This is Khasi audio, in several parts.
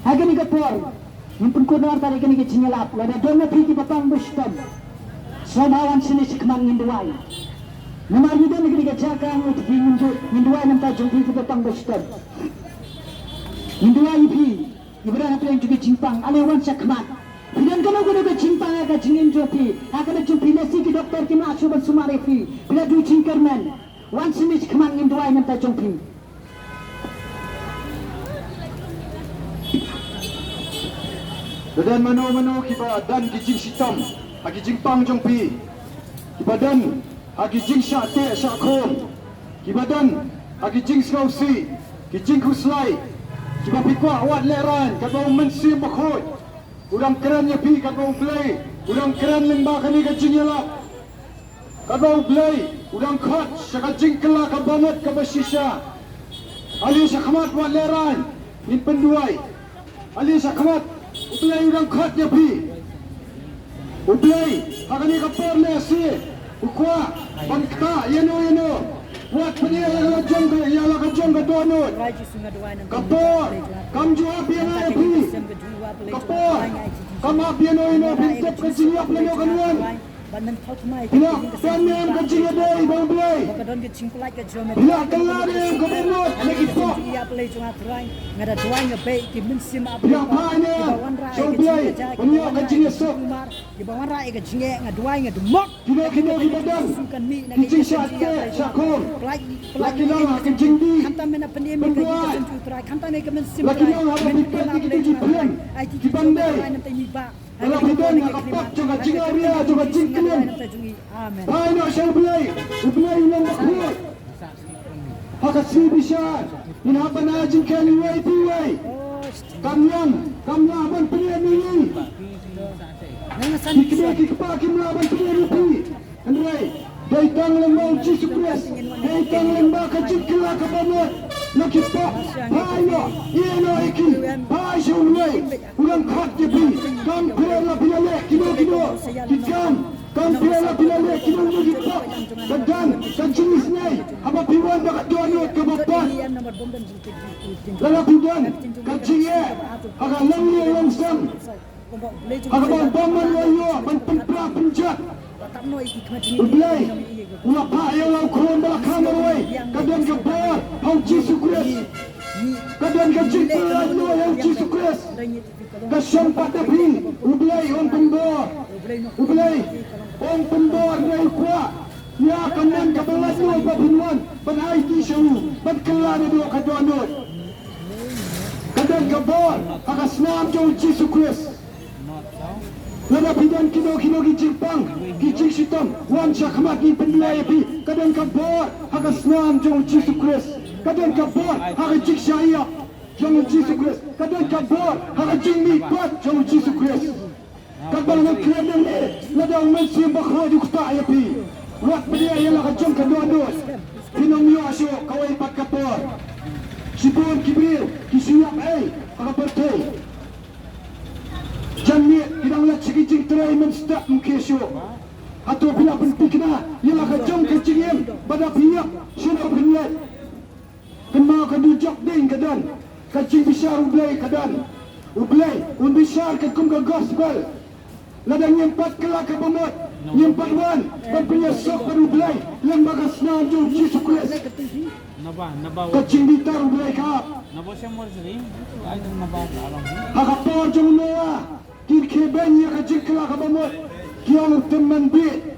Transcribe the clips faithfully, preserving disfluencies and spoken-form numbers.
Ha kane ka por, ngin pynkut noh artat ïa kane ka jingïalap, lada don na phi kiba pang ba shitom, sngewbha wan shane shakhmat ngin duwai. Namar ngi don ha kane ka jaka, ngi ngin duwai na ka bynta jong phi kiba pang ba shitom. Ngin duwai ïa phi, ïa ba don hapdeng jong ka jingpang, ale wan shakhmat. Phi don kano kano ka jingpang ha ka jingim jong phi, ha ka jong phi, lehse ki doktor kim lah shuh ban sumar ïa phi, phi la duh jingkyrmen. Wan shane shakhmat ngin duwai na ka bynta jong phi. Lada don mano mano kiba don ki jingshitom ha ki jingpang jong phi, kiba don ha ki jingshah teh shah khum, kiba don ha ki jingsngewsih, ki jingkhuslai, kiba phi kwah wat lehraiñ, katba u Mynsiem Bakhuid u dang kren ïa phi, katba U Blei u dang kren lyngba kane ka jingïalap. Katba U Blei u dang khot sha ka jingkylla kaba mut kaba shisha. Ale shakhmat wat lehraiñ, ngin pynduwai. Ale shakhmat, U Blei u dang khot ïa phi. U Blei, ha kane ka por lehse u kwah ban ktah ïano ïano. Wat pynïaid ïa la ka jong ka, ïa la ka jong ka dohnud. Ka por kam ju ap ïa nga ïa phi. Ka por kam ap ïano ïano, phin tip ka jingïap lano kan wan. Phi lah ban ne em ka jingïadei bad U Blei? Phi lah kylla ne em kaba mut na ki pop? Phi lah phai ne em sha U Blei ban ïoh ka jingïasuk? Kino kino kiba don ki jingshah teh shah khum, la ki long ha ka jingdih pynduwai, la ki long haba phi peit ïa kito ki film, ki ban dei. Lada phi don ha ka pop jong ka jingaria, jong ka jingkmen, phai noh sha U Blei. U Blei u long bakhuid. Ha ka sngi bishar ngin hap ban ai jingkheiñ iwei pa iwei. Kam ñiam, kam lah ban pynïaid ïa ngi. Ki kmie ki kpa kim lah ban pynïaid ïa phi. Hynrei dei tang lyngba U Jisu Khrist, dei tang lyngba ka jingkylla kaba mut na ki pop. Phai noh, ïeh noh ïa ki, phai sha U Blei. U dang khot ïa phi. Kam pher la phi la leh kino kino ki kam, kam pher la phi la leh kino kino ki pop, ka don ka jingisynei haba phi wan da ka dohnud kaba pat. Lada phi don ka jingeh ha ka longïing longsem, ha kaba u bymman u la ïoh ban pynpra pynjot, U Blei u la phah ïa la u khun ba la kham marwei. Ka don ka bor ha U Jisu Khrist. Ka don ka jingpynlait noh ïa U Jisu Khrist. Ka shong pat da phi. U Blei un pynbor. U Blei un pynbor, hynrei u kwah ïa ka mon kaba lait noh ba phin wan ban aiti sha u, ban kylla naduh ka dohnud. Ka don ka bor ha ka snam jong U Jisu Khrist. Lada phi don kino kino ki jingpang, ki jingshitom, wan shakhmat, ngin pynduwai ïa phi. Ka don ka bor ha ka snam jong U Jisu Khrist. Ka don ka bor ha ka jingshah ïap jong U Jisu Khrist. Ka don ka bor ha ka jingmihpat jong U Jisu Khrist. Katba nga kren nangne, lada U Mynsiem Bakhuid u ktah ïa phi, wat pdiang ïa la ka jong ka dohnud, phin ym ïoh shuh kawei pat ka por. Shibun ki briew ki shu ïap ei ha ka pyrthei. Janmiet ki dang leit sha ki jingtrei mynstep, ym khie shuh. Hato phi la pynthikna ïa la ka jong ka jingim ba da phi ïap, shano phin leit? Kynmaw, ka dujok ding ka don, ka jingbishar U Blei ka don. U Blei un bishar katkum ka gospel. Lada ngim pat kylla kaba mut, ngim pat wan ban pynïasuk bad U Blei lyngba ka snam jong U Jisu Khrist, ka jingbitar U Blei ka ap. Ha ka por jong u Noah, ki khie beiñ ïa ka jingkylla kaba mut, ki ong, u tymmen bit.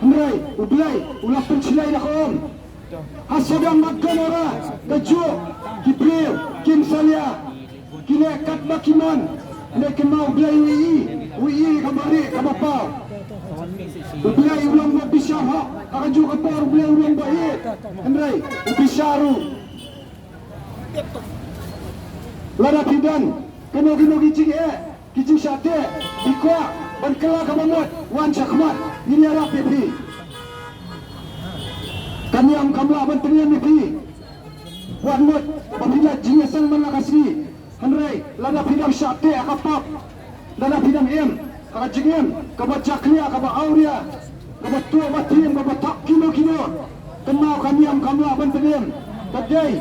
Hynrei U Blei u la pynshlei da ka um. Ha Sodom bad Gomorrah, kajuh ki briew kim salia, ki leh katba ki mon. Hynrei kynmaw, U Blei u ïohi, u ïohi ka barieh kaba paw. U Blei u long ba bishar hok. Ha kajuh ka por U Blei u long ba ïeit. Hynrei u bishar ruh. Lada phi don kino kino ki jingeh, ki jingshah teh, phi kwah ban kylla kaba mut, wan shakhmat, ngin ïarap ïa phi. Ka niam kam lah ban pynïam ïa phi. Wat mut ba phi leit jingïaseng man la ka sngi. Hynrei lada phi dang shah teh ha ka pop, lada phi dang im ha ka jingim kaba jakhlia, kaba awria, kaba tuh ba thim, kaba thok kino kino, kynmaw, ka niam kam lah ban pynïam. Ka dei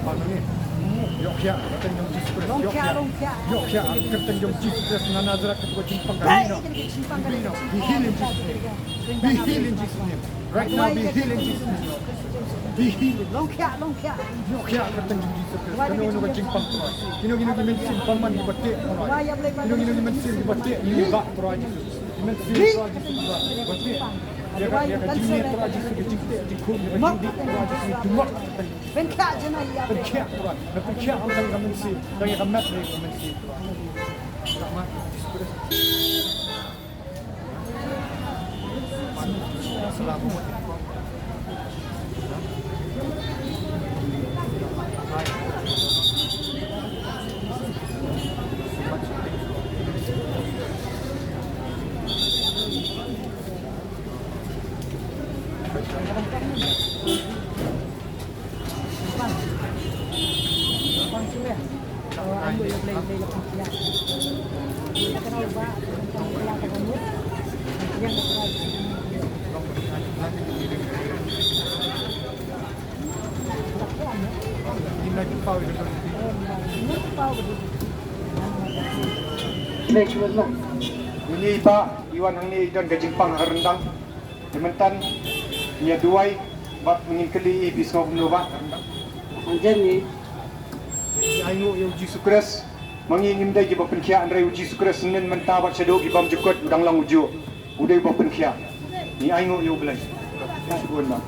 Haleluya. Ïoh khiah, kyrteng jong Jisu Khrist. Ïoh khiah. Ïoh khiah, kyrteng jong Jisu Khrist na Nazareth, ka jingpang ka. Be healed in Jesus' name. Be healed in Jesus' name. Right now, be healed in Jesus' name. Be healed. Ïoh khiah, kyrteng jong Jisu Khrist. Kano kano ka jingpang, Trai. Kino kino ki mynsiem pang man kiba teh, Trai. Kino kino ki mynsiem kiba teh ïa ngi, Bah, Trai Jisu. Ki mynsiem, Trai Jisu, kiba teh ïa ka, ïa ka jingngeit, Trai Jisu, ka jingteh jingkhum, ïa ka jingdih, Trai Jisu, ngi tymmen. Pynkhiah, Trai. Pynkhiah, Trai. Pynkhiah, Trai. Ngi pynkhiah, Trai, ïa ka mynsiem, Trai, ïa ka met, Trai, ïa ka mynsiem, Trai. Next one, ma. Uni, Bah, i wan hangne i don ka jingpang ha ryndang. Te mynta ngi ïa duwai bad ma ngin kylli i, phi sngew kumno, Bah? Hangne ngi ainguh ïa u Jisu Khrist, ma ngi ngim dei kiba pynkhiah, hynrei u Jisu Khrist mynnin, mynta bad shaduh ki bymjukut u dang long u juh. U dei uba pynkhiah. Ngi ainguh ïa u Blei. Shibun, Bah.